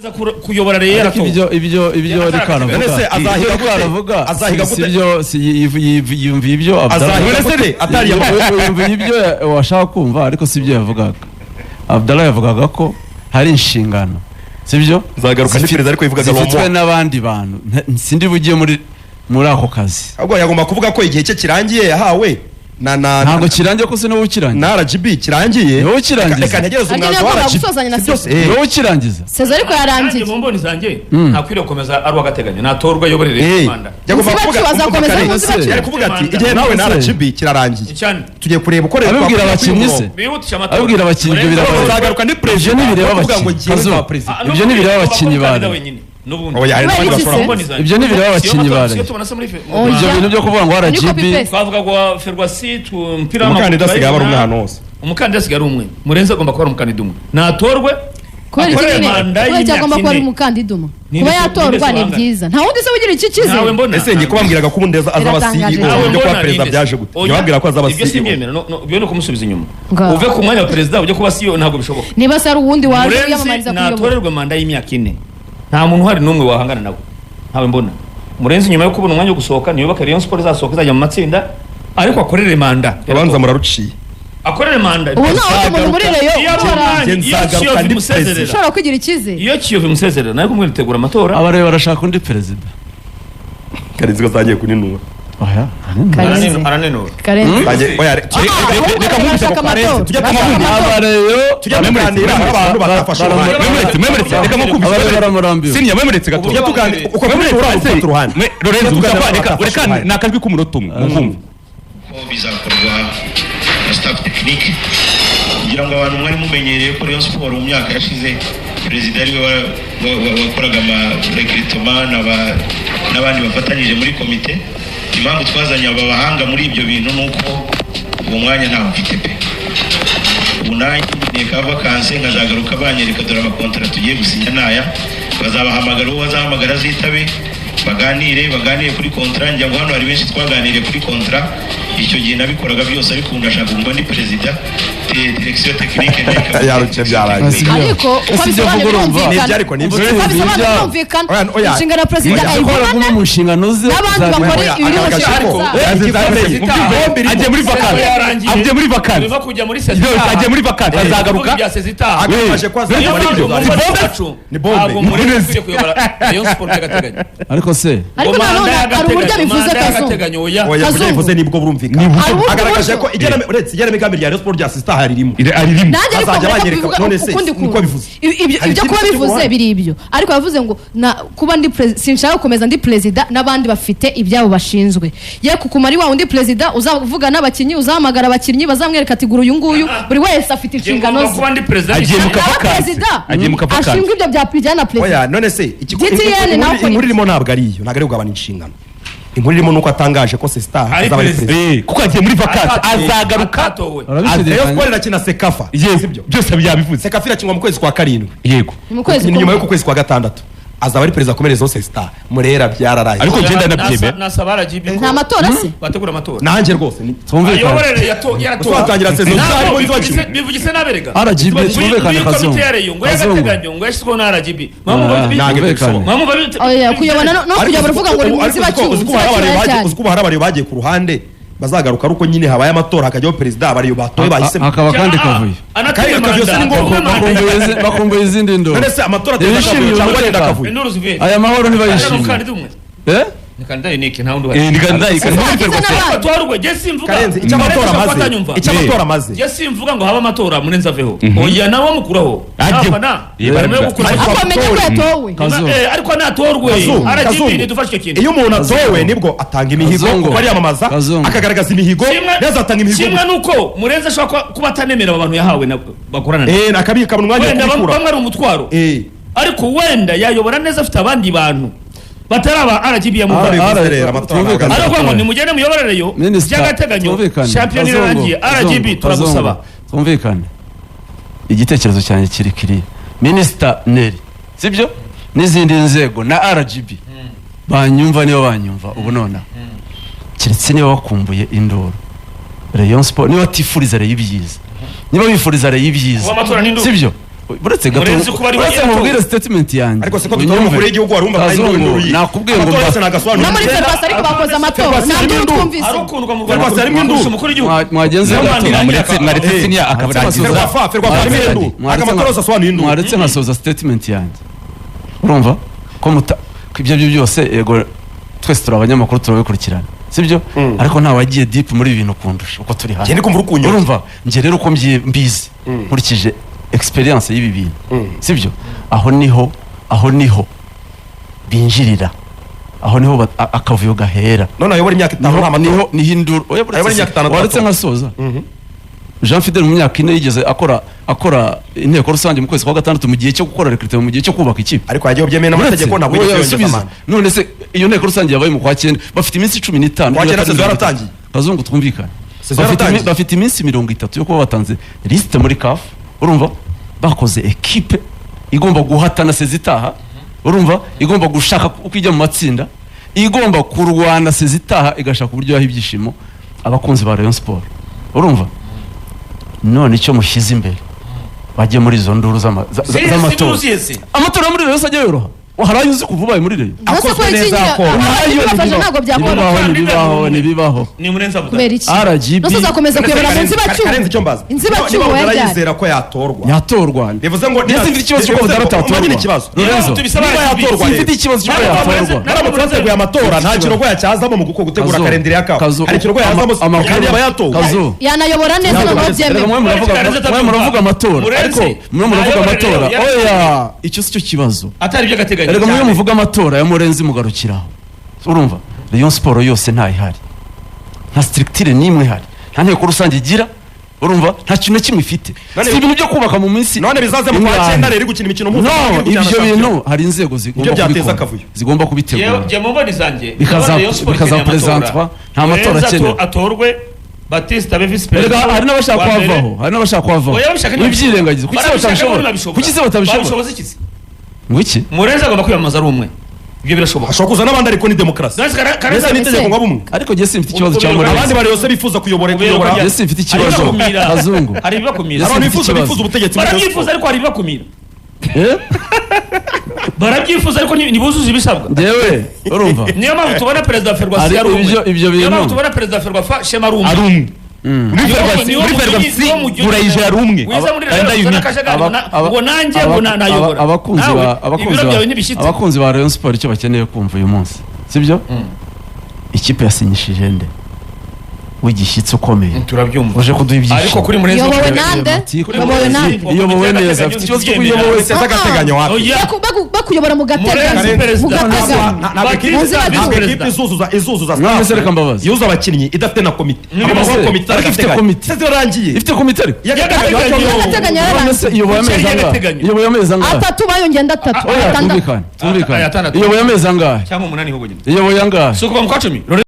Aza kuyobora Rayon Ariko yaratowe. ibyo Yatakaje. Rikara avuga, None se azahiga ibyo gute? Rikara avuga, Azahiga si gute? byo, si yumva ibyo Abdallah Azahiga gute atari yumva ibyo washaka kumva, ariko si byo yavugaga. Abdallah yavugaga ko hari inshingano, sibyo? Nzagaruka ndi perezida, ariko yivugaga Zifitwe Romo. n'abandi bantu. Sindi bugiye muri ako kazi. Ahubwo yagomba kuvuga ko igihe cye kirangiye yahawe na Ntabwo kirangiye, ko se niwowe ukirangiza? Na RGB kirangiye. Ni wowe ukirangiza. Reka ntegereze Ariko umwanzuro wa niyo RGB. gusozanya na Si byose? Sezo. Ni wowe ukirangiza. Sezo ariko yarangiye. Nanjye mu mboni zanjye ntakwiriye gukomeza ari uw'agateganyo, natorwa ayoborere Rwanda. Yagomba Inzibacyuho kuvuga azakomeza umva mu kare. nzibacyuho. Yari kuvuga ati igihe nawe na RGB kirarangiye, Cyane. tugiye kureba uko leta Abibwira twakwiye abakinnyi se? kuyobora. Bihutisha amatora. Abibwira abakinnyi, ibyo Murenzi- birabareba. Nzagaruka ndi perezida. Ibyo ntibireba Kuvuga ngo abakinnyi. ngiye Kazu, kuba perezida. Ah, ibyo ntibireba n'ubundi abakinnyi agomba kuba ba wenyine. N'ubundi. Oya, hari Kubera n'abandi iki bashobora se? Mboni zanjye. Ibyo ntibireba Siyo abakinnyi matora, ba siyo Rayon. tubona se muri Oya. Ibyo bintu byo kuvuga ngo Ni RGB copy paste. Twavuga ngo Ferwacy umupira Umukandida w'amaguru asigaye aba ari umwe turayibona. ahantu hose. Umukandida asigaye ari umwe. Murenzi agomba kuba ari umukandida umwe, natorwe Kubera iki akorere nyine? manda Kubera iki agomba y'imyaka kuba ari 4. umukandida umwe? Ninde Kuba se- yatorwa ninde se ni wangana? byiza, nta wundi se ugira iki cyizere? Ntawe mbona. Ese njye ko bambwiraga ko ubundi azaba Biratangaje. CEO, Ntawe ibyo kuba mbona, perezida ninde se? byaje gute? Oya, Njye bambwira ko azaba ibyo CEO. simbyemera. No, no, ibyo ni ukumusubiza inyuma. Ngaho. Uve ku mwanya wa perezida ujye kuba CEO, ntabwo bishoboka. Niba se ari uwundi waje Murenzi wiyamamariza kuyobora? natorerwe manda y'imyaka 4, nta muntu uhari n'umwe wahangana nawe, ntawe mbona. Murenzi nyuma yo kubona umwanya wo gusohoka, niyubake Rayon Sport izasohoka, izajya mu matsinda, ariko akorere manda. Urubanza muraruciye. Akorere manda. Ubu nta wundi muntu muri Rayon Iyo ari ushobora umwanya, Njye iyo nzagaruka Kiyovu ndi imusezerera, ushobora kugira icyizere. iyo Kiyovu imusezerera, nawe kumwe ritegura amatora. Abareba barashaka undi perezida. Karenzi ko atangiye kuninura. Oya. Karenzi. Aranenura. Karenzi. Atangiye- oya, Ahubwo reka mwumvise barashaka ko Karenzi, amatora. tujye Barashaka tumwumva. amatora. Abareyo Tujye tuganira n'abantu batafashe umwanya. Mwemuretse, mwemuretse, reka mukumvise. Abareba baramurambiwe. Siniya, mwemuretse gato. Tujye tuganira uko Mwemuretse, ufata uruhande. Lorenzo, Tujye tuganira utapfa, reka batafashe reka umwanya. ni akajwi k'umunota umwe mukumve. Ko bizakorwa na staff technique, kugira ngo abantu mwari mumenyereye ko Rayon Sport mu myaka yashize perezida ariwe wakoraga ama recrutement n'abandi bafatanyije muri komite. Impamvu twazanye aba bahanga muri ibyo bintu ni uko uwo mwanya ntawo mfite pe. Ubu nanjye nkeneye ka vacances, nkazagaruka banyereka dore amakontara tugiye gusinya naya. Bazabahamagara, uwo bazahamagara azitabe, baganire kuri contrat. Ngira ngo hano hari benshi twaganiriye kuri contrat. Icyo gihe nabikoraga byose, ariko ubu ndashaka kumva ndi perezida, direction technique nayo Yaruciye, byarangiye. Ariko uko Ese ibyo abisobanura avuga urumva? birumvikana. Ni ibyo ariko, ni ibyo. Uko abisobanura Ibyo. birumvikana. Oya, oya. Inshingano ya perezida Oya. Gukora ayibonane kumwe mu nshingano ze n'abandi bakora Oya, ibiri mu agaragaje nshingano ko- zabo. Bombe irimo. Agiye muri vacances. Yarangiye. Agiye muri vacances. Biva kujya muri sezitaha. Agiye muri vacances, azagaruka. Ibya sezitaha. Agaragaje ko azaba Niyo ari mpamvu byo. mu Ni mboni bombe. zacu, Ni bombe. ntabwo Murenzi ukwiye kuyobora Rayon Sport by'agateganyo. Ariko se Ariko Ngo nanone manda hari uburyo y'agateganyo, abivuze, manda Kazungu. y'agateganyo, oya. Oya, uburyo Kazungu. bivuze nibwo burumvikana. Hari ubundi Agaragaje buryo. ko uretse igenamigambi rya Rayon Sport rya sisita haririmo. Aririmo. Nanjye ariko Bazajya reka banyereka, kubivuga none se, ukundi niko kuntu. bivuze. Ibyo Hari ibyo ikindi kuba kiri ku bivuze ruhande. biri ibyo, ariko yavuze ngo na kuba ndi sinshaka gukomeza ndi perezida, n'abandi bafite ibyabo bashinzwe, ye kukuma ari wa wundi perezida uzavuga n'abakinnyi, uzahamagara abakinnyi, bazamwereka ati gura uyu nguyu. Buri wese afite inshingano Ngomba ze. kuba ndi perezida. Agiye mu Nawe kavakansi. perezida Agiye mu kavakansi. ashinzwe ibyo bya bijyana na perezida. Oya, none se DTN nawe ukora inkuru irimo ntabwo ari iyo, ntabwo ari kugabana inshingano. Inkuru irimo nuko atangaje ko sisita Ari azaba ari perezida. perezida. Kuko agiye muri vacances, azagaruka. Atatowe. Rayon Arabishidikanya. Sport irakina CECAFA. Yego, Sibyo? byose yabivuze. CECAFA irakinwa mu kwezi kwa karindwi. Yego. Ni mu kwezi Ni nyuma kumwe. y'uku kwezi kwa gatandatu azaba ari perezida akomerezaho sisita. Murera byararaye. Ariko ngenda nabyemera. Nasaba RGB ko Nta matora se? bategura amatora. Nanjye rwose ni Twumvikane. Ayoborere yaratowe. Uzatangira saison Ntabwo zarimo nzibacyuho. bivugise naberega. RGB, twumvikane, Kazungu. Komite ya Rayon ngo Kazungu. y'agateganyo ngo yashyizweho na RGB. Ah, ntabwo twumvikane. Oya, kuyobora no kuyobora uvuga ngo uri mu Ariko nzibacyuho, uzi ko hari inzibacyuho abareba bagiye- cyane. uzi ko hari abareba bagiye ku ruhande, bazagaruka ari uko nyine habaye amatora hakajyaho perezida, abareba batoye bahisemo. Hakaba kandi kavuyo. Kandi kavuyo si ngombwa. Bakumbuye izindi ndoro. None se amatora ateza Ntibishimiye akavuyo cyangwa agenda umutekano. akavuyo? Induru zivuye. Aya mahoro ntibayishimiye. Umukandida umwe. Eh? Ni kandida unique, nta wundi uhari. Ni kandida Ese muri wagize Ferwafa. n'abandi? Atorwe, jye simvuga. Karenzi, icyo amatora Murenzi ashobora amaze kuba atanyumva. icyo amatora amaze Jye simvuga ngo habe amatora Murenzi aveho. Oya, nawe mukuraho. Ajye. Nafana. Ye, Barimo gukura. Ariko Ariko bamenye ko yatowe. Kazungu. Ariko natorwe. Kazungu, RGB Kazungu. nidufashe icyo kintu. Iyo umuntu atowe nibwo atanga imihigo, Kazungu. kuko ariyamamaza, Kazungu. akagaragaza imihigo neza, atanga imihigo. Kimwe nuko Murenzi ashobora kuba atanemera aba bantu yahawe bakorana nabo. Akabika umwanya wo Wenda kubikura. bamwe ari umutwaro, ariko wenda yayobora neza afite abandi bantu batari aba RGB yamuhaye. Bivuze rero, amatora ntabwo Twumvikane. Ariko ngo nimugende muyoborereyo Minisita, by'agateganyo, twumvikane. shampiyona Kazungu, irarangiye, RGB Kazungu, turagusaba. Kazungu, twumvikane, igitekerezo cyanjye kiri kiriya. Minisita Neri, sibyo, n'izindi nzego na RGB banyumva, niba banyumva ubu nonaha, keretse niba bakumbuye induru Rayon Sport, niba batifuriza Rayon ibyiza, niba bifuriza Rayon ibyiza, Kuba amatora n'induru. sibyo? Uretse gato, Murenzi kuba ari we uretse yatowe. mubwire statement yanjye. Ariko siko dutora umukuru w'igihugu, warumva ari Kazungu, induru ye. nakubwiye ngo Amatora yose nagasobanura. No muri Ferwafa ariko bakoze amatora, Ferwafa nta harimo nduru induru. twumvise. Ari ukundwa mu Rwanda Ferwafa harimo induru. kurusha umukuru w'igihugu. Mwagenze Niyo gato. mpamvu irangira Mwaretse siniya akarangiza. Ferwafa harimo induru. Ariko amatora yose asobanuye induru. Mwaretse nkasoza statement yanjye. Urumva ko muta ko ibyo aribyo byose, yego twese turi abanyamakuru, turabikurikirana, sibyo? Ariko nta wagiye deep muri ibi bintu kundusha uko turi hano. Njye ndi kumva uri kunyota. Urumva, njye rero uko mbizi nkurikije experience y'ibi bintu, sibyo? Aho niho binjirira, aho niho akavuyo gahera. None ayobora imyaka 5 Niho nta matora. niho induru. Oya, Ayobora imyaka 5 waretse atatora. nkasoza. Jean Fidel mu myaka 4 yigeze akora inteko rusange mu kwezi kwa gatandatu, mu gihe cyo gukora recruitment, mu gihe cyo kubaka ikipe? Ariko yagiye byemewe n'amategeko, ntabwo Oya, yigeze yongeza subiza. manda. None se iyo nteko rusange yabaye mu kwa cyenda, bafite iminsi 15. Kwa cyenda saison yaratangiye. Kazungu, twumvikane. Saison yaratangiye. Bafite iminsi 30 yo kuba batanze liste muri CAF, urumva, bakoze ekipe igomba guhatana saison itaha, urumva, igomba gushaka uko ijya mu matsinda, igomba kurwana saison itaha, igashaka uburyo yaha ibyishimo abakunzi ba Rayon Sport. Urumva, none icyo mushyize imbere, bajye muri izo nduru z'amatora. Z'amatora. Amatora muri Rayon se ajya yoroha? Hari ayo uzi kuva ubaye muri Rayon? Ntose ko Akozwe neza, ikingira akoroha. bibafasha, ntabwo byakoroha. Ntibibaho, ntibibaho, ntibibaho. Ni Murenzi Abdallah. Kubera iki? RGB. Nose uzakomeza kuyobora mu nzibacyuho? Karenzi, icyo mbaza. Inzibacyuho Niba ya Budara ryari? yizera ko yatorwa, Yatorwa. bivuze ngo Ndetse mfite ikibazo cy'uko bivuze ngo- Budara atatorwa. nyine ikibazo. Lorenzo, Tubisaba Niba RGB. yatorwa rero. Simfite ikibazo cy'uko Ntabwo yatorwa. Baramutse bateguye amatora, nta kirogo yacyazamo mu gutegura Kazu, calendrier ya CAF. Kazu, Hari ikirogo yazamo amakuru- kandi yaba yatowe. Kazu. Yanayobora neza noneho Erega byemewe. mwe muravuga, Karenzi mwe muravuga amatora, Murenzi, ariko mwe muravuga nayobora amatora. rero, Oya, icyo si cyo kibazo. Atari iby'agateganyo. Erega mwe muvuga amatora ya Murenzi mugarukiraho. Urumva, Rayon Sport yose ntayihari, nta structure n'imwe ihari, nta nteko rusange igira, urumva, nta kintu na kimwe ifite. Si ibintu byo kubaka mu minsi None bizaze mu kwa ingahe. cyenda rero gukina imikino No, mpuzamahanga, gukina na ibyo shampiyona. bintu hari inzego zigomba Nibyo byateza kubikora, akavuyo. zigomba kubitegura. Jye mu mboni zanjye Bikaza- Rayon Sport ikeneye bikazapresentwa, amatora. nta matora Murenzi akenewe. atorwe, Batista abe visi perezida. Erega hari n'abashaka wa mbere. kuhavaho, hari n'abashaka kuhavaho. Oya, babishaka Wibyirengagiza. Kuki se Barabishaka, batabishobora? babishobora. Kuki se batabishobora? Babishoboza iki se? Ngo iki? Murenzi agomba kwiyamamaza ari umwe, ibyo birashoboka. Hashobora kuza n'abandi, ariko ni demokarasi. Nonese Karenzi Mbese ni itegeko ngo abe umwe? Ariko njye simfite ikibazo cya Ubwo Murenzi. Abandi bari yose bifuza kuyobora kuyobora. Njye simfite Hari ikibazo. ibibakumira. Kazungu. Hari ibibakumira. Abantu Simfite bifuza ikibazo. bifuza ubutegetsi muri Rayon Barabyifuza, Sport. ariko hari ibibakumira. Eh? Barabyifuza, ariko ntibuzuze ibisabwa. Njyewe, urumva, Niyo mpamvu tubona perezida wa Ferwafa Ari ari umwe. ibyo Niyo bintu. mpamvu tubona perezida wa Ferwafa Shema ari umwe. Ari umwe muri Ferwafa. Niwo Muri mujyi- niwo Ferwafa mujyi- Burayije ari umwe. Wiza muri Kandi Rayon unique. akajagari, ngo nanjye ngo nayobora. Abakunzi Nawe, ba abakunzi ibiro ba byawe ntibishyitse. Abakunzi ba Rayon Sport icyo bakeneye kumva uyu munsi, sibyo? Ikipe yasinyishije nde w'igishyitsi ukomeye Turabyumva. uje kuduha ibyishimo? Ariko kuri Murenzi Iyobowe nande? Matiku. Iyobowe nande? Iyobowe neza, afite ikibazo cyo kuyobowe. Biteza agateganyo wapi? Oya. Bakuyobora mu Murenzi gateganyo, perezida. mu gateganyo. Ntabwo ekipe- Munsi ntabwo perezida. ekipe izuzuza None staff se reka mbabaze. yuzuza abakinnyi idafite na komite. None se, Agomba kuba komite ariko ifite y'agateganyo. komite. Se zirarangiye. Ifite komite ariko. Y'agateganyo. Y'agateganyo None yararangiye. se iyoboye amezi angahe? Y'agateganyo. Iyoboye amezi angahe? Atatu bayongeye andi atatu. Oya, Atandatu. tumvikane, tumvikane. Aya, atandatu. Iyoboye amezi angahe? Cyangwa umunani ahubwo nyine. Iyoboye angahe? Si ukuva mu kwa 10.